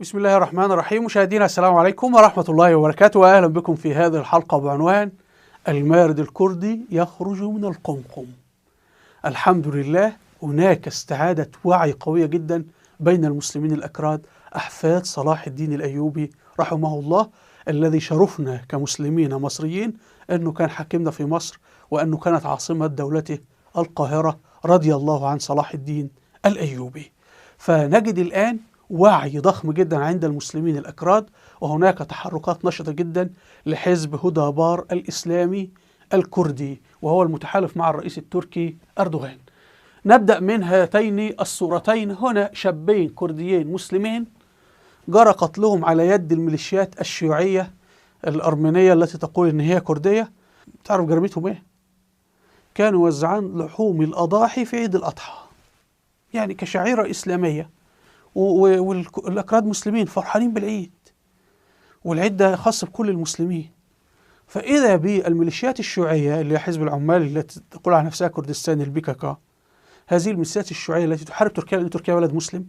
بسم الله الرحمن الرحيم. مشاهدينا السلام عليكم ورحمة الله وبركاته، وأهلا بكم في هذه الحلقة بعنوان المارد الكردي يخرج من القمقم. الحمد لله هناك استعادة وعي قوية جدا بين المسلمين الأكراد أحفاد صلاح الدين الأيوبي رحمه الله، الذي شرفنا كمسلمين مصريين أنه كان حاكمنا في مصر، وأنه كانت عاصمة دولته القاهرة، رضي الله عن صلاح الدين الأيوبي. فنجد الآن وعي ضخم جدا عند المسلمين الأكراد، وهناك تحركات نشطة جدا لحزب هدابار الإسلامي الكردي، وهو المتحالف مع الرئيس التركي أردوغان. نبدأ من هاتين الصورتين. هنا شابين كرديين مسلمين جرى قتلهم على يد الميليشيات الشيوعية الأرمينية التي تقول إن هي كردية. تعرف جريمتهم إيه؟ كانوا يوزعان لحوم الأضاحي في عيد الأضحى، يعني كشعيرة إسلامية، والأكراد مسلمين فرحانين بالعيد، والعيد ده خاص بكل المسلمين. فإذا بالميليشيات الشيوعية اللي هي حزب العمال التي تقول على نفسها كردستان البيكاكا، هذه الميليشيات الشيوعية التي تحارب تركيا لأن تركيا بلد مسلم،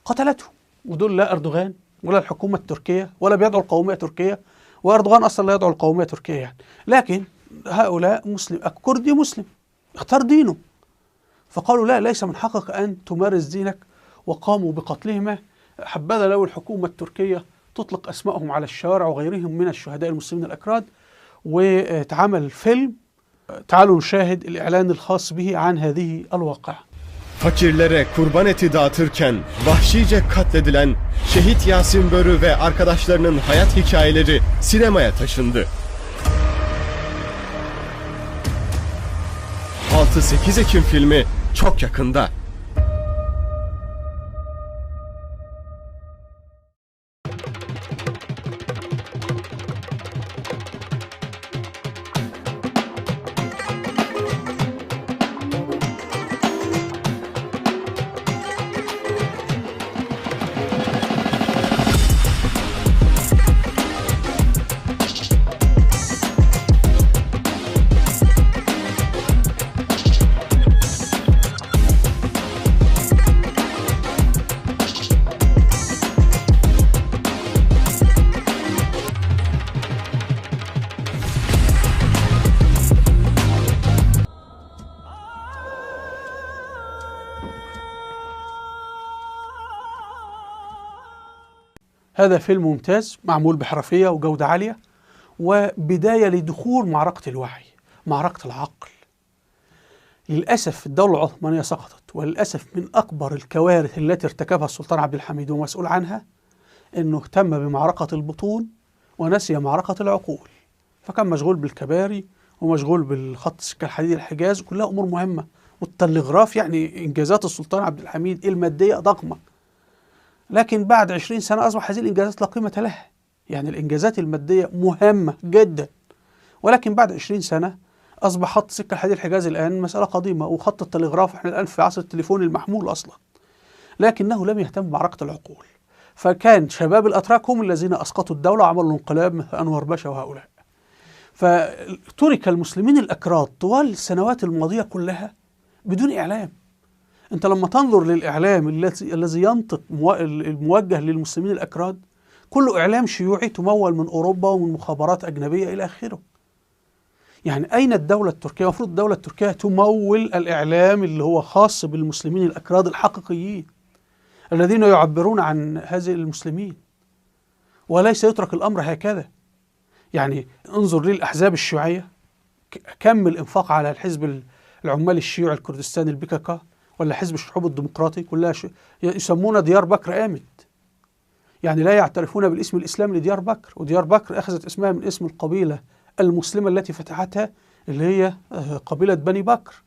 قتلتهم. ودول لا أردوغان ولا الحكومة التركية ولا بيدعوا القومية التركية، وأردوغان أصلا لا يدعو القومية التركية يعني. لكن هؤلاء مسلم، كردي مسلم اختار دينه، فقالوا لا، ليس من حقك أن تمارس دينك، وقاموا بقتلهما. حبذا لو الحكومة التركية تطلق أسمائهم على الشوارع وغيرهم من الشهداء المسلمين الأكراد، واتعمل فيلم. تعالوا نشاهد الإعلان الخاص به عن هذه الواقعة. Fakirlere kurban eti dağıtırken vahşice katledilen Şehit Yasin Börü ve arkadaşlarının hayat hikayeleri sinemaya taşındı. 6-8 Ekim filmi çok yakında. هذا فيلم ممتاز معمول بحرفية وجودة عالية، وبداية لدخول معركة الوعي، معركة العقل. للأسف الدولة العثمانية سقطت، وللأسف من أكبر الكوارث التي ارتكبها السلطان عبد الحميد ومسؤول عنها أنه اهتم بمعركة البطون ونسي معركة العقول. فكان مشغول بالكباري ومشغول بالخط السكة الحديد الحجاز، كلها أمور مهمة، والتلغراف، يعني إنجازات السلطان عبد الحميد المادية ضخمة. لكن بعد 20 سنة أصبح هذه الإنجازات لا قيمة لها. يعني الإنجازات المادية مهمة جدا، ولكن بعد 20 سنة أصبح خط سكة الحديد الحجاز الآن مسألة قديمة، وخط التلغراف احنا الآن في عصر التليفون المحمول أصلا. لكنه لم يهتم بمعركة العقول، فكان شباب الأتراك هم الذين أسقطوا الدولة وعملوا الانقلاب مثل أنور باشا وهؤلاء. فترك المسلمين الأكراد طوال السنوات الماضية كلها بدون إعلام. أنت لما تنظر للإعلام الذي ينطق الموجه للمسلمين الأكراد، كله إعلام شيوعي تمول من أوروبا ومن مخابرات أجنبية إلى آخره. يعني أين الدولة التركية؟ المفروض الدولة التركية تمول الإعلام اللي هو خاص بالمسلمين الأكراد الحقيقيين الذين يعبرون عن هذه المسلمين، وليس يترك الأمر هكذا. يعني انظر للأحزاب الشيوعية، كم الإنفاق على الحزب العمال الشيوعي الكردستاني البيكاكا، ولا حزب الشعوب الديمقراطي، كلها يسمون ديار بكر قامت. يعني لا يعترفون بالاسم الإسلامي لديار بكر، وديار بكر أخذت اسمها من اسم القبيلة المسلمة التي فتحتها اللي هي قبيلة بني بكر،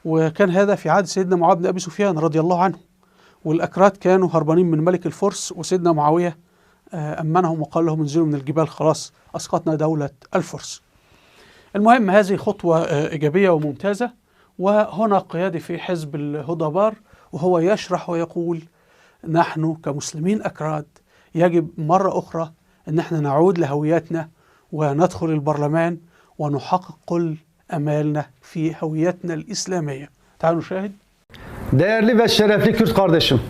وكان هذا في عهد سيدنا معاوية بن أبي سفيان رضي الله عنه. والأكراد كانوا هربانين من ملك الفرس، وسيدنا معاوية أمنهم وقال لهم انزلوا من الجبال، خلاص أسقطنا دولة الفرس. المهم هذه خطوة إيجابية وممتازة. وهنا قيادي في حزب الهدابار وهو يشرح ويقول نحن كمسلمين أكراد يجب مرة أخرى أن احنا نعود لهويتنا وندخل البرلمان ونحقق كل أمالنا في هويتنا الإسلامية. تعالوا نشاهد. Değerli ve şerefli Kürt kardeşim,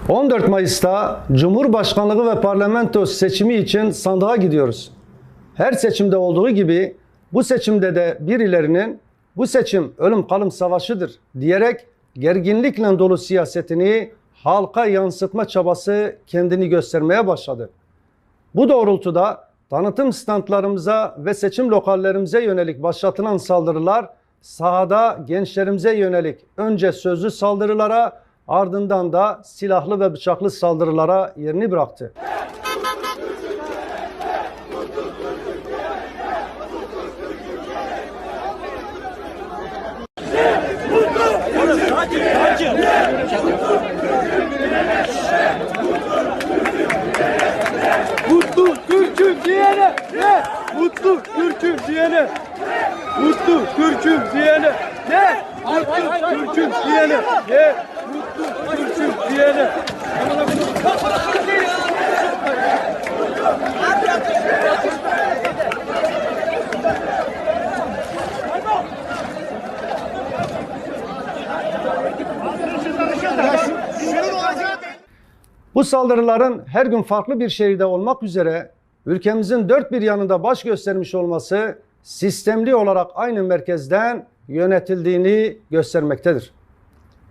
14 Mayıs'ta Cumhurbaşkanlığı ve parlamento seçimi için sandığa gidiyoruz. Her seçimde olduğu gibi bu seçimde de birilerinin bu seçim ölüm kalım savaşıdır diyerek gerginlikle dolu siyasetini halka yansıtma çabası kendini göstermeye başladı. Bu doğrultuda tanıtım standlarımıza ve seçim lokallerimize yönelik başlatılan saldırılar sahada gençlerimize yönelik önce sözlü saldırılara, ardından da silahlı ve bıçaklı saldırılara yerini bıraktı. Mutlu Türk'üm diyene ne? Mutlu Türk'üm diyene. Mutlu Türk'üm diyene ne? Mutlu Türk'üm diyene ne? Mutlu Türk'üm diyene. Bu saldırıların her gün farklı bir şehirde olmak üzere ülkemizin dört bir yanında baş göstermiş olması sistemli olarak aynı merkezden yönetildiğini göstermektedir.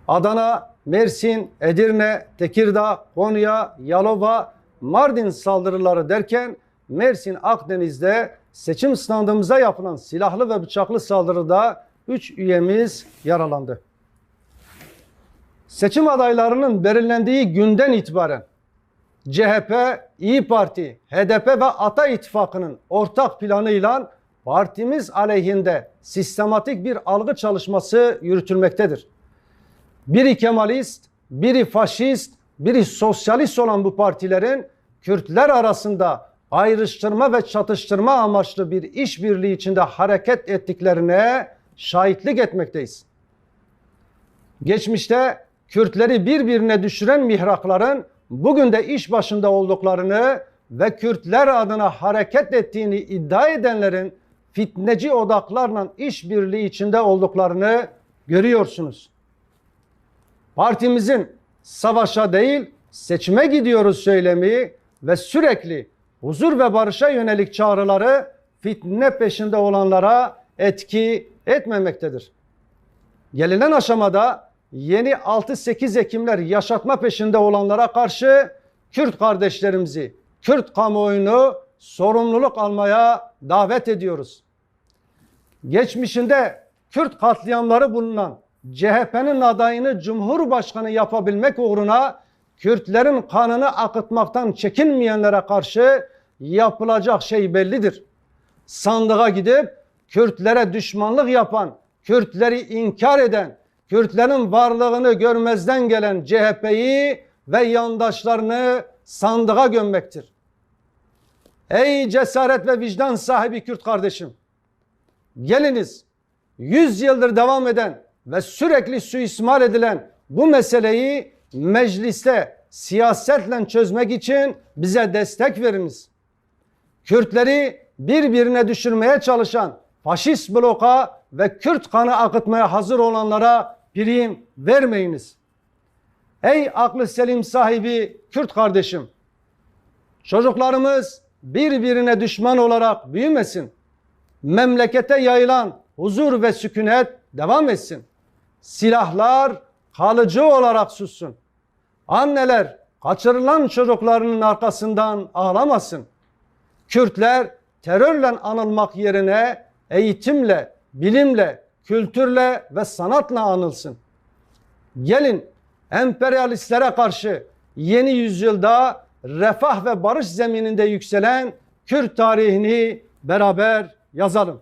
Adana, Mersin, Edirne, Tekirdağ, Konya, Yalova, Mardin saldırıları derken Mersin Akdeniz'de seçim standımıza yapılan silahlı ve bıçaklı saldırıda 3 üyemiz yaralandı. Seçim adaylarının belirlendiği günden itibaren CHP, İYİ Parti, HDP ve Ata İttifakı'nın ortak planıyla partimiz aleyhinde sistematik bir algı çalışması yürütülmektedir. Biri Kemalist, biri faşist, biri sosyalist olan bu partilerin Kürtler arasında ayrıştırma ve çatıştırma amaçlı bir işbirliği içinde hareket ettiklerine şahitlik etmekteyiz. Geçmişte Kürtleri birbirine düşüren mihrakların bugün de iş başında olduklarını ve Kürtler adına hareket ettiğini iddia edenlerin fitneci odaklarla işbirliği içinde olduklarını görüyorsunuz. Partimizin savaşa değil seçime gidiyoruz söylemi ve sürekli huzur ve barışa yönelik çağrıları fitne peşinde olanlara etki etmemektedir. Gelinen aşamada yeni 6-8 Ekimler yaşatma peşinde olanlara karşı Kürt kardeşlerimizi, Kürt kamuoyunu sorumluluk almaya davet ediyoruz. Geçmişinde Kürt katliamları bulunan CHP'nin adayını Cumhurbaşkanı yapabilmek uğruna Kürtlerin kanını akıtmaktan çekinmeyenlere karşı yapılacak şey bellidir. Sandığa gidip Kürtlere düşmanlık yapan, Kürtleri inkar eden, Kürtlerin varlığını görmezden gelen CHP'yi ve yandaşlarını sandığa gömmektir. Ey cesaret ve vicdan sahibi Kürt kardeşim! Geliniz 100 yıldır devam eden ve sürekli suistimal edilen bu meseleyi mecliste siyasetle çözmek için bize destek veriniz. Kürtleri birbirine düşürmeye çalışan faşist bloka ve Kürt kanı akıtmaya hazır olanlara prim vermeyiniz. Ey aklı selim sahibi Kürt kardeşim! Çocuklarımız birbirine düşman olarak büyümesin. Memlekete yayılan huzur ve sükunet devam etsin. Silahlar kalıcı olarak sussun. Anneler kaçırılan çocuklarının arkasından ağlamasın. Kürtler terörle anılmak yerine eğitimle, bilimle, kültürle ve sanatla anılsın. Gelin emperyalistlere karşı yeni yüzyılda refah ve barış zemininde yükselen Kürt tarihini beraber yazalım.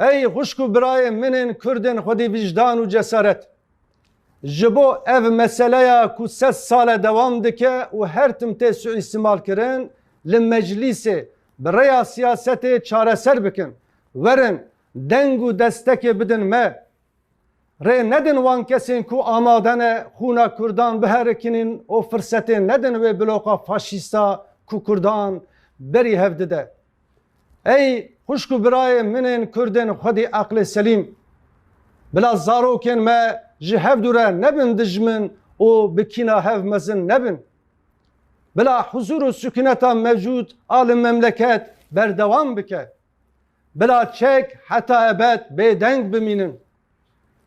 Ey huşku birayê min Kürdên xwedî vicdan û cesaret. Ji bo ev meseleya ku sed sale devam dike û her tim tê suîstimal kirin li meclîsê bi rêya siyasetê çareser bikin. Werin deng û destekê bidin me. Rê nedin wan kesên ku amade ne xûna Kurdan biherikînin û firsetê nedin wê bloka faşîsta ku Kurdan berî hev dide. Ey xuşk û birayê min ên Kurdên xwedî aqlê selîm, bila zarokên me ji hev dûre nebin dijmin û bi kîna hev mezin nebin. Bila huzur û sükuneta mevcut a li memleket berdewam bike. Bila çek heta ebed bêdeng bimînin.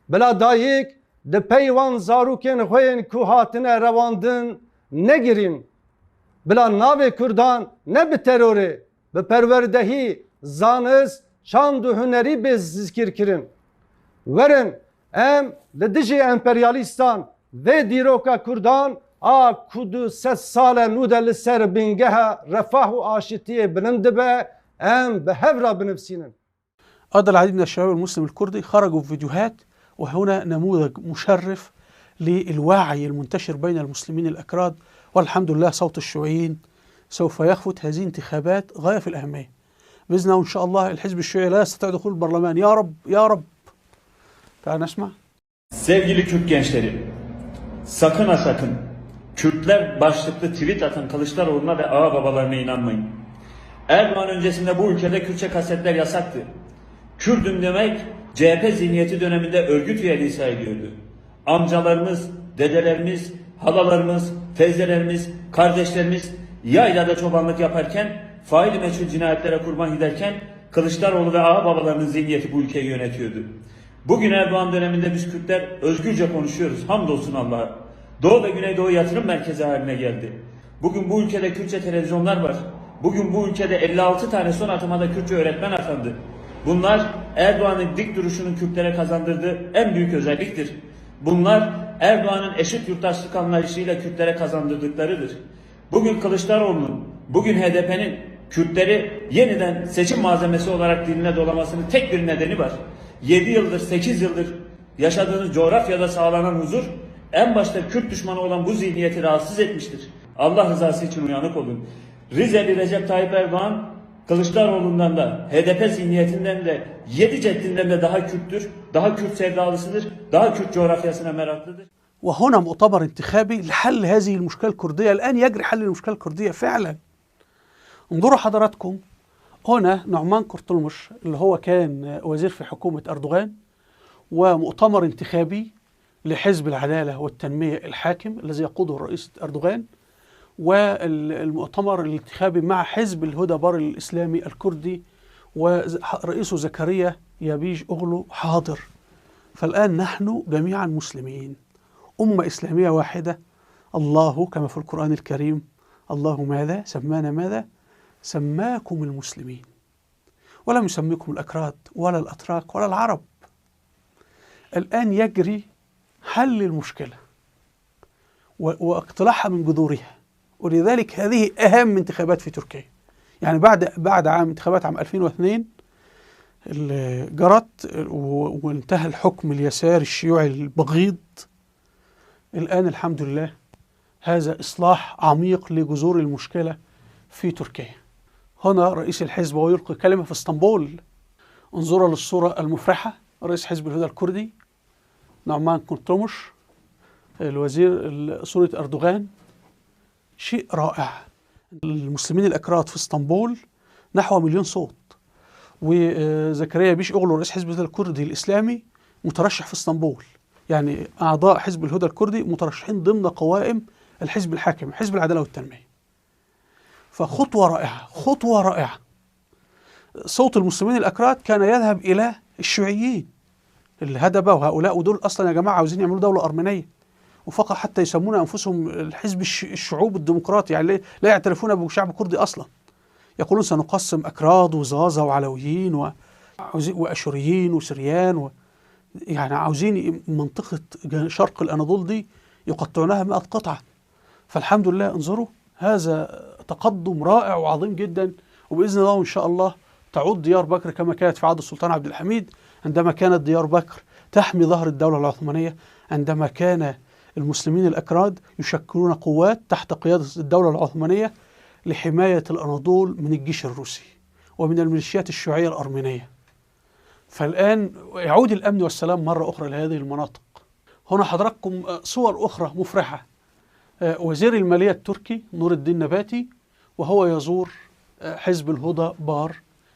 Bila dayik di pey wan zarokên xwe yên ku hatine revandin negirîn. Bila navê Kurdan ne bi terorê, bi perwerdehî, zanist, çand û hunerî bê zikirkirin. Werin em li dijî emperyalîstan vê dîroka Kurdan a ku 200 sal e nû de li ser bingeha refah û aşitiyê bilind dibe em bi hev re binivîsînin. أيضا العديد من الشباب المسلم الكردي خرجوا في فيديوهات، وهنا نموذج مشرف للوعي المنتشر بين المسلمين الأكراد، والحمد لله صوت الشيوعيين سوف يخفت. هذه انتخابات غاية في الأهمية بإذن الله، إن شاء الله الحزب الشيوعي لا يستطيع دخول البرلمان، يا رب يا رب. تعال نسمع. Sevgili Kürt gençleri, sakın ha sakın Kürtler başlıklı tweet atan Kılıçdaroğlu'na ve ağa babalarına inanmayın. Erdoğan öncesinde bu ülkede Kürtçe kasetler yasaktı. Kürdüm demek CHP zihniyeti döneminde örgüt üyeliği sayılıyordu. Amcalarımız, dedelerimiz, halalarımız, teyzelerimiz, kardeşlerimiz yaylada çobanlık yaparken, fail meçhul cinayetlere kurban giderken Kılıçdaroğlu ve ağa babalarının zihniyeti bu ülkeyi yönetiyordu. Bugün Erdoğan döneminde biz Kürtler özgürce konuşuyoruz. Hamdolsun Allah'a. Doğu ve Güneydoğu yatırım merkezi haline geldi. Bugün bu ülkede Kürtçe televizyonlar var. Bugün bu ülkede 56 tane son atamada Kürtçe öğretmen atandı. Bunlar Erdoğan'ın dik duruşunun Kürtlere kazandırdığı en büyük özelliktir. Bunlar Erdoğan'ın eşit yurttaşlık anlayışıyla Kürtlere kazandırdıklarıdır. Bugün Kılıçdaroğlu'nun, bugün HDP'nin Kürtleri yeniden seçim malzemesi olarak diline dolamasının tek bir nedeni var. 7 yıldır, 8 yıldır yaşadığınız coğrafyada sağlanan huzur en başta Kürt düşmanı olan bu zihniyeti rahatsız etmiştir. Allah rızası için uyanık olun. Rizeli Recep Tayyip Erdoğan Kılıçdaroğlu'ndan da, HDP zihniyetinden de, 7 ceddinden de daha Kürttür, daha Kürt sevdalısıdır, daha Kürt coğrafyasına meraklıdır. وهنا مؤتمر انتخابي لحل هذه المشكلة الكردية. الآن يجري حل المشكلة الكردية فعلا. انظروا حضراتكم هنا نعمان قرطلمش اللي هو كان وزير في حكومة أردوغان، ومؤتمر انتخابي لحزب العدالة والتنمية الحاكم الذي يقوده الرئيس أردوغان، والمؤتمر الانتخابي مع حزب الهدى بار الإسلامي الكردي ورئيسه زكريا يابيج أغلو حاضر. فالآن نحن جميعا مسلمين، أمة إسلامية واحدة. الله كما في القرآن الكريم، الله ماذا سمانا؟ ماذا سماكم المسلمين، ولم يسميكم الأكراد ولا الأتراك ولا العرب. الآن يجري حل المشكلة واقتلاعها من جذورها، ولذلك هذه أهم انتخابات في تركيا. يعني بعد عام انتخابات عام 2002 اللي جرت وانتهى الحكم اليساري الشيوعي البغيض، الآن الحمد لله هذا إصلاح عميق لجذور المشكلة في تركيا. هنا رئيس الحزب ويلقي كلمة في اسطنبول. انظروا للصورة المفرحة، رئيس حزب الهدى الكردي نعمان قرطلمش، الوزير صورة أردوغان. شيء رائع. المسلمين الأكراد في اسطنبول نحو 1,000,000 صوت، وزكريا بيش أغلو رئيس حزب الهدى الكردي الإسلامي مترشح في اسطنبول. يعني أعضاء حزب الهدى الكردي مترشحين ضمن قوائم الحزب الحاكم حزب العدالة والتنمية. فخطوة رائعة، خطوة رائعة. صوت المسلمين الأكراد كان يذهب إلى الشيوعيين الهدبة وهؤلاء، ودول أصلا يا جماعة عاوزين يعملوا دولة أرمينية، وفقط حتى يسمون أنفسهم الحزب الشعوب الديمقراطي، يعني لا يعترفون بشعب كردي أصلا. يقولون سنقسم أكراد وزازة وعلويين وأشوريين وسريان يعني عاوزين منطقة شرق الأناضول دي يقطعونها 100 قطعة. فالحمد لله انظروا، هذا تقدم رائع وعظيم جدا، وبإذن الله وإن شاء الله تعود ديار بكر كما كانت في عهد السلطان عبد الحميد، عندما كانت ديار بكر تحمي ظهر الدولة العثمانية، عندما كان المسلمين الأكراد يشكلون قوات تحت قيادة الدولة العثمانية لحماية الأناضول من الجيش الروسي ومن الميليشيات الشيوعية الأرمينية. فالآن يعود الأمن والسلام مرة أخرى لهذه المناطق. هنا حضراتكم صور أخرى مفرحة. وزير المالية التركي نور الدين نباتي وهو يزور حزب الهدى بار،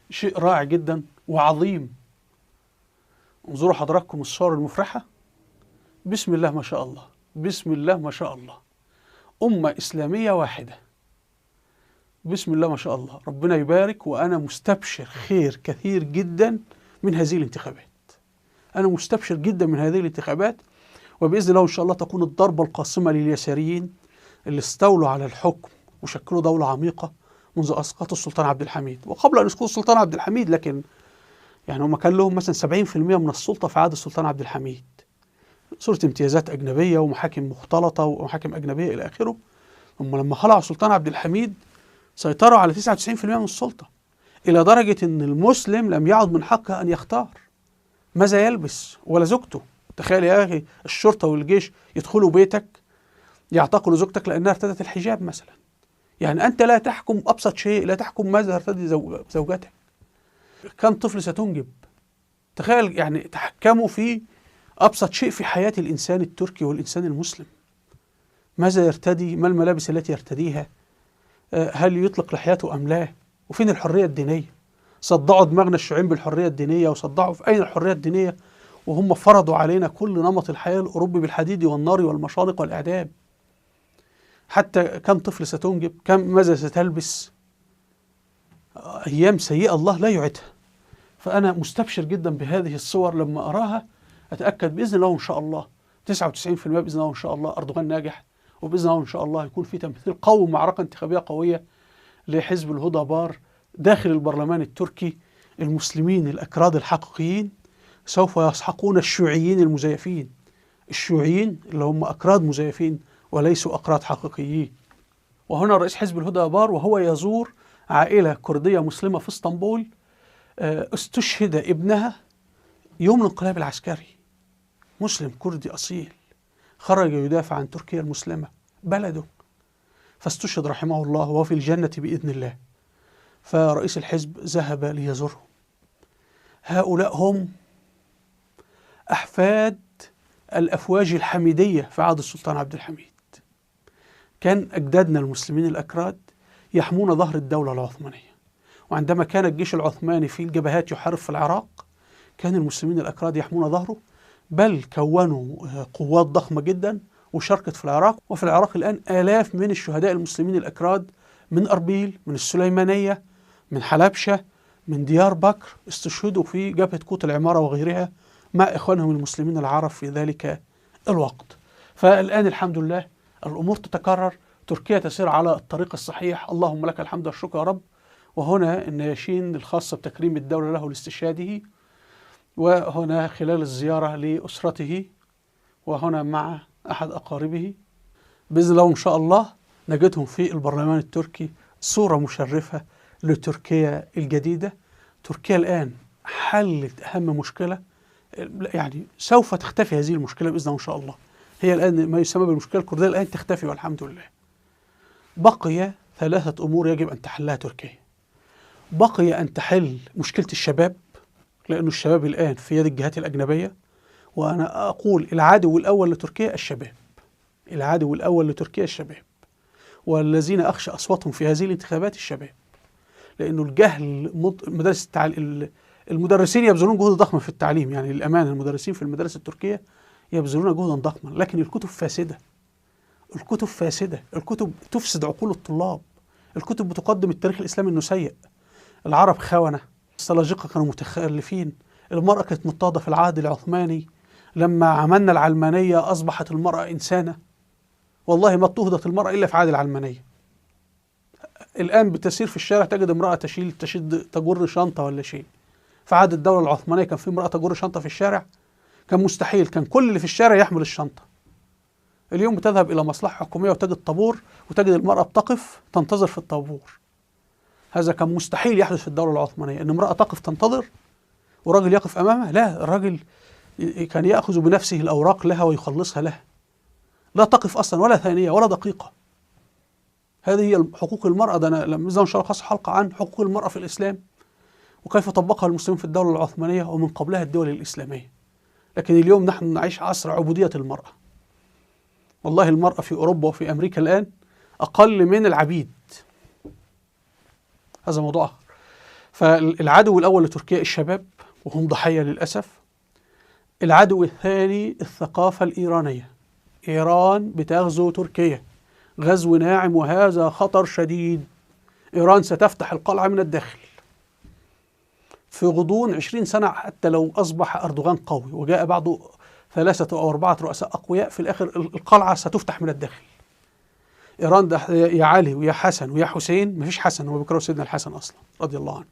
شيء رائع جدا وعظيم. انظروا حضراتكم الصور المفرحة، بسم الله ما شاء الله. بسم الله ما شاء الله، أمة إسلامية واحدة، بسم الله ما شاء الله، ربنا يبارك. وأنا مستبشر خير كثير جدا من هذه الانتخابات، أنا مستبشر جدا من هذه الانتخابات، وبإذن الله إن شاء الله تكون الضربة القاصمة لليساريين اللي استولوا على الحكم وشكلوا دولة عميقة منذ أسقط السلطان عبد الحميد، وقبل أن يسقط السلطان عبد الحميد، لكن يعني هم كان لهم مثلا 70% من السلطة في عهد السلطان عبد الحميد، صورة امتيازات أجنبية ومحاكم مختلطة ومحاكم أجنبية إلى آخره. هم لما خلعوا السلطان عبد الحميد سيطروا على 99% من السلطة، إلى درجة أن المسلم لم يعد من حقه أن يختار ماذا يلبس ولا زوجته. تخيل يا أخي الشرطة والجيش يدخلوا بيتك يعتقلوا زوجتك لأنها ارتدت الحجاب مثلا. يعني أنت لا تحكم أبسط شيء، لا تحكم ماذا ترتدي زوجتك، كم طفل ستنجب. تخيل يعني تحكموا في أبسط شيء في حياة الإنسان التركي والإنسان المسلم، ماذا يرتدي، ما الملابس التي يرتديها، هل يطلق لحياته أم لا، وفين الحرية الدينية؟ صدعوا دماغنا الشيوعيين بالحرية الدينية، وصدعوا في أين الحرية الدينية، وهم فرضوا علينا كل نمط الحياة الأوروبي بالحديد والنار والمشانق والإعدام. حتى كم طفل ستنجب، كم ماذا ستلبس. أيام سيئة الله لا يعدها. فأنا مستبشر جدا بهذه الصور، لما أراها أتأكد بإذن الله إن شاء الله 99% بإذن الله إن شاء الله أردوغان ناجح، وبإذن الله إن شاء الله يكون في تمثيل قوي ومعركة انتخابية قوية لحزب الهدى بار داخل البرلمان التركي. المسلمين الأكراد الحقيقيين سوف يسحقون الشيوعيين المزيفين، الشيوعيين اللي هم أكراد مزيفين وليسوا أكراد حقيقيين. وهنا رئيس حزب الهدى بار وهو يزور عائلة كردية مسلمة في اسطنبول، استشهد ابنها يوم الانقلاب العسكري، مسلم كردي أصيل خرج يدافع عن تركيا المسلمة بلده، فاستشهد رحمه الله وهو في الجنة بإذن الله. فرئيس الحزب ذهب ليزوره. هؤلاء هم أحفاد الأفواج الحميدية في عهد السلطان عبد الحميد. كان أجدادنا المسلمين الأكراد يحمون ظهر الدولة العثمانية، وعندما كان الجيش العثماني في الجبهات يحارب في العراق كان المسلمين الأكراد يحمون ظهره، بل كونوا قوات ضخمة جدا وشاركت في العراق. وفي العراق الآن آلاف من الشهداء المسلمين الأكراد من أربيل، من السليمانية، من حلبشة، من ديار بكر، استشهدوا في جبهة كوت العمارة وغيرها مع إخوانهم المسلمين العرب في ذلك الوقت. فالآن الحمد لله الأمور تتكرر، تركيا تسير على الطريق الصحيح، اللهم لك الحمد والشكر يا رب. وهنا النياشين الخاصة بتكريم الدولة له لاستشهاده، وهنا خلال الزيارة لأسرته، وهنا مع أحد أقاربه. بإذن الله إن شاء الله نجدهم في البرلمان التركي صورة مشرفة لتركيا الجديدة. تركيا الآن حلت أهم مشكلة، يعني سوف تختفي هذه المشكلة بإذن الله إن شاء الله. هي الآن ما يسمى بالمشكلة الكردية الآن تختفي والحمد لله. بقي ثلاثة أمور يجب أن تحلها تركيا. بقي أن تحل مشكلة الشباب، لأن الشباب الآن في يد الجهات الأجنبية، وأنا أقول العدو الأول لتركيا الشباب، العدو الأول لتركيا الشباب، والذين أخشى أصواتهم في هذه الانتخابات الشباب، لأنه الجهل مدارس المدرسين يبذلون جهد ضخم في التعليم، يعني للأمانة المدرسين في المدارس التركية يبذلون جهدا ضخما، لكن الكتب فاسدة، الكتب فاسدة، الكتب تفسد عقول الطلاب، الكتب بتقدم التاريخ الإسلامي إنه سيء، العرب خونة، السلاجقة كانوا متخلفين، المرأة كانت مضطهدة في العهد العثماني، لما عملنا العلمانية أصبحت المرأة إنسانة. والله ما اضطهدت المرأة إلا في عهد العلمانية. الآن بتسير في الشارع تجد امرأة تشيل تشد تجر شنطة ولا شيء. في عهد الدولة العثمانية كان في امرأة تجر شنطة في الشارع؟ كان مستحيل، كان كل اللي في الشارع يحمل الشنطة. اليوم بتذهب إلى مصلحة حكومية وتجد طابور، وتجد المرأة بتقف تنتظر في الطابور. هذا كان مستحيل يحدث في الدولة العثمانية، إن امرأة تقف تنتظر ورجل يقف أمامها، لا، الرجل كان يأخذ بنفسه الأوراق لها ويخلصها لها، لا تقف أصلا ولا ثانية ولا دقيقة. هذه هي حقوق المرأة. ده أنا لما إن شاء الله خاص حلقة عن حقوق المرأة في الإسلام وكيف طبقها المسلمين في الدولة العثمانية ومن قبلها الدول الإسلامية. لكن اليوم نحن نعيش عصر عبودية المرأة. والله المرأة في أوروبا وفي أمريكا الآن أقل من العبيد. هذا موضوع آخر. فالعدو الأول لتركيا الشباب، وهم ضحية للأسف. العدو الثاني الثقافة الإيرانية. إيران بتغزو تركيا غزو ناعم، وهذا خطر شديد. إيران ستفتح القلعة من الداخل في غضون 20 سنة، حتى لو أصبح أردوغان قوي وجاء بعده 3 أو 4 رؤساء أقوياء، في الآخر القلعة ستفتح من الداخل. إيران ده يا علي ويا حسن ويا حسين، مفيش حسن، هو بيكرهوا سيدنا الحسن أصلا رضي الله عنه،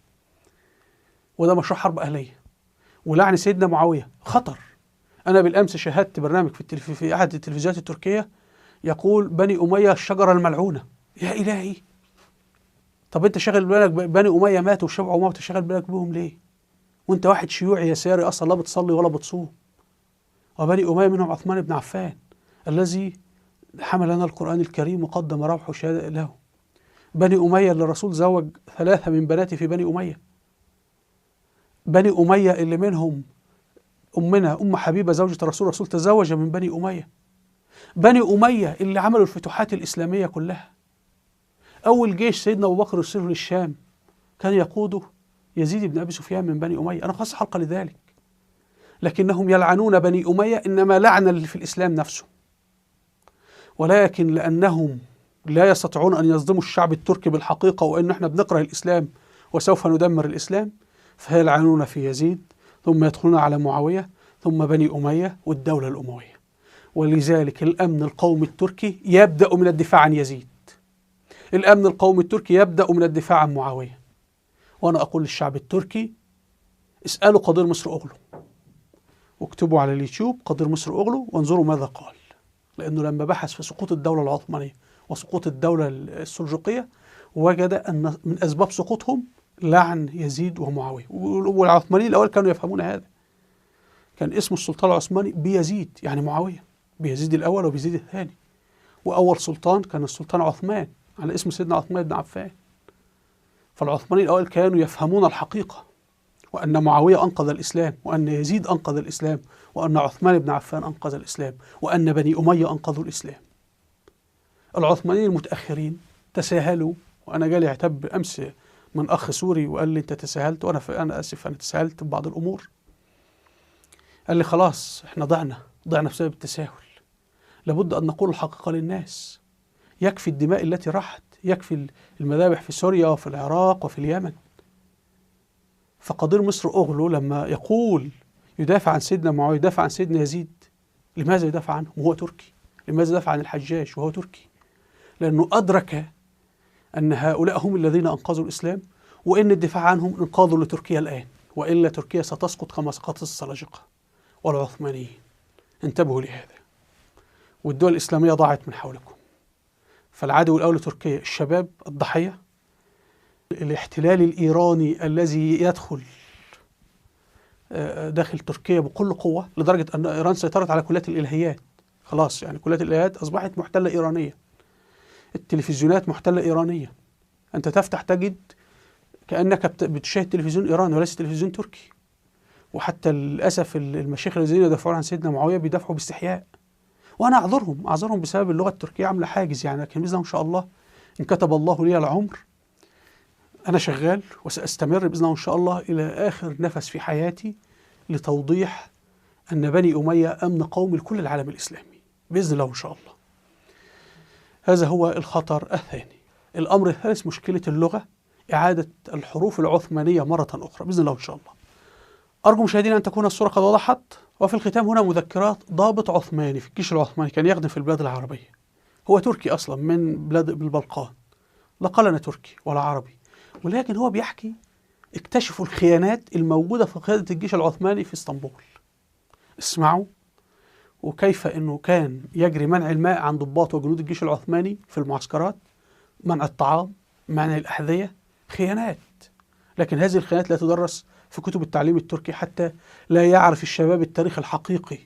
وده مشروع حرب أهلية. ولعن سيدنا معاوية خطر. أنا بالأمس شاهدت برنامج في أحد التلفزيونات التركية يقول بني أمية الشجرة الملعونة. يا إلهي، طب أنت شاغل بالك بني أمية ماتوا وشبعوا موت، شاغل بالك بهم ليه؟ وأنت واحد شيوعي يساري أصلا لا بتصلي ولا بتصوم. وبني أمية منهم عثمان بن عفان الذي حمل لنا القرآن الكريم وقدم روحه شهادة له. بني أمية اللي الرسول زوج 3 من بناته في بني أمية. بني أمية اللي منهم أمنا أم حبيبة زوجة الرسول، الرسول تزوج من بني أمية. بني أمية اللي عملوا الفتوحات الإسلامية كلها. أول جيش سيدنا أبو بكر يرسله للشام كان يقوده يزيد بن أبي سفيان من بني أمية. أنا خاص حلقة لذلك. لكنهم يلعنون بني أمية إنما لعنة في الإسلام نفسه، ولكن لأنهم لا يستطيعون أن يصدموا الشعب التركي بالحقيقة وأن احنا بنكره الإسلام وسوف ندمر الإسلام، فيلعنون في يزيد، ثم يدخلون على معاوية، ثم بني أمية والدولة الأموية. ولذلك الأمن القومي التركي يبدأ من الدفاع عن يزيد، الأمن القومي التركي يبدأ من الدفاع عن معاوية. وأنا أقول للشعب التركي اسألوا قدير مصر أغلو، واكتبوا على اليوتيوب قدير مصر أغلو وانظروا ماذا قال، لأنه لما بحث في سقوط الدولة العثمانية وسقوط الدولة السلجوقية وجد أن من أسباب سقوطهم لعن يزيد ومعاوية. والعثمانيين الأول كانوا يفهمون هذا، كان اسم السلطان العثماني بيزيد، يعني معاوية، بيزيد الأول وبيزيد الثاني. وأول سلطان كان السلطان عثمان على اسم سيدنا عثمان بن عفان. فالعثمانيين الأول كانوا يفهمون الحقيقة، وأن معاوية أنقذ الإسلام، وأن يزيد أنقذ الإسلام، وأن عثمان بن عفان أنقذ الإسلام، وأن بني أمية أنقذوا الإسلام. العثمانيين المتأخرين تساهلوا، وأنا جالي عتاب أمس من أخ سوري وقال لي أنت تساهلت، وأنا آسف أنا تساهلت ببعض الأمور. قال لي خلاص إحنا ضعنا بسبب التساهل. لابد أن نقول الحقيقة للناس. يكفي الدماء التي راحت، يكفي المذابح في سوريا وفي العراق وفي اليمن. فقدير مصر أغلو لما يقول يدافع عن سيدنا معاوية، يدافع عن سيدنا يزيد، لماذا يدافع عنه وهو تركي؟ لماذا يدافع عن الحجاج وهو تركي؟ لأنه أدرك أن هؤلاء هم الذين أنقذوا الإسلام، وإن الدفاع عنهم إنقاذ لتركيا الآن، وإلا تركيا ستسقط كما سقطت السلاجقة والعثمانيين. انتبهوا لهذا. والدول الإسلامية ضاعت من حولكم. فالعدو الأول لتركيا الشباب الضحية، الاحتلال الإيراني الذي يدخل داخل تركيا بكل قوة، لدرجة أن إيران سيطرت على كليات الإلهيات. خلاص يعني كليات الإلهيات أصبحت محتلة إيرانية، التلفزيونات محتلة إيرانية. أنت تفتح تجد كأنك بتشاهد تلفزيون إيراني وليس تلفزيون تركي. وحتى للأسف المشايخ الذين يدافعون عن سيدنا معاوية بيدافعوا باستحياء، وأنا أعذرهم بسبب اللغة التركية عاملة حاجز يعني. لكن بإذن الله إن شاء الله إن كتب الله لي العمر أنا شغال وسأستمر بإذن الله إن شاء الله إلى آخر نفس في حياتي لتوضيح أن بني أمية أمن قومي لكل العالم الإسلامي بإذن الله إن شاء الله. هذا هو الخطر الثاني. الأمر الثالث مشكلة اللغة، إعادة الحروف العثمانية مرة أخرى بإذن الله إن شاء الله. أرجو مشاهدينا أن تكون الصورة قد وضحت. وفي الختام هنا مذكرات ضابط عثماني في الجيش العثماني، كان يخدم في البلاد العربية، هو تركي أصلا من بلاد البلقان، لا قال أنا تركي ولا عربي، ولكن هو بيحكي اكتشفوا الخيانات الموجودة في قيادة الجيش العثماني في اسطنبول. اسمعوا، وكيف أنه كان يجري منع الماء عن ضباط وجنود الجيش العثماني في المعسكرات، منع الطعام، منع الأحذية، خيانات. لكن هذه الخيانات لا تدرس في كتب التعليم التركي حتى لا يعرف الشباب التاريخ الحقيقي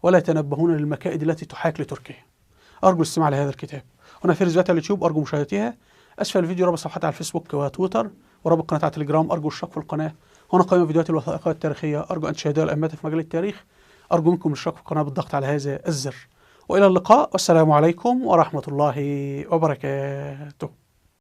ولا يتنبهون للمكائد التي تحاك لتركيا. أرجو الاستماع لهذا الكتاب. هنا في فيديوهات على اليوتيوب أرجو مشاهدتها. أسفل الفيديو رابط صفحتي على الفيسبوك وتويتر ورابط قناة على تليجرام، أرجو الاشتراك في القناة. هنا قائمة فيديوهات الوثائقية التاريخية، أرجو أن تشاهدوها الأمات في مجال التاريخ. أرجو منكم الاشتراك في القناة بالضغط على هذا الزر. وإلى اللقاء، والسلام عليكم ورحمة الله وبركاته.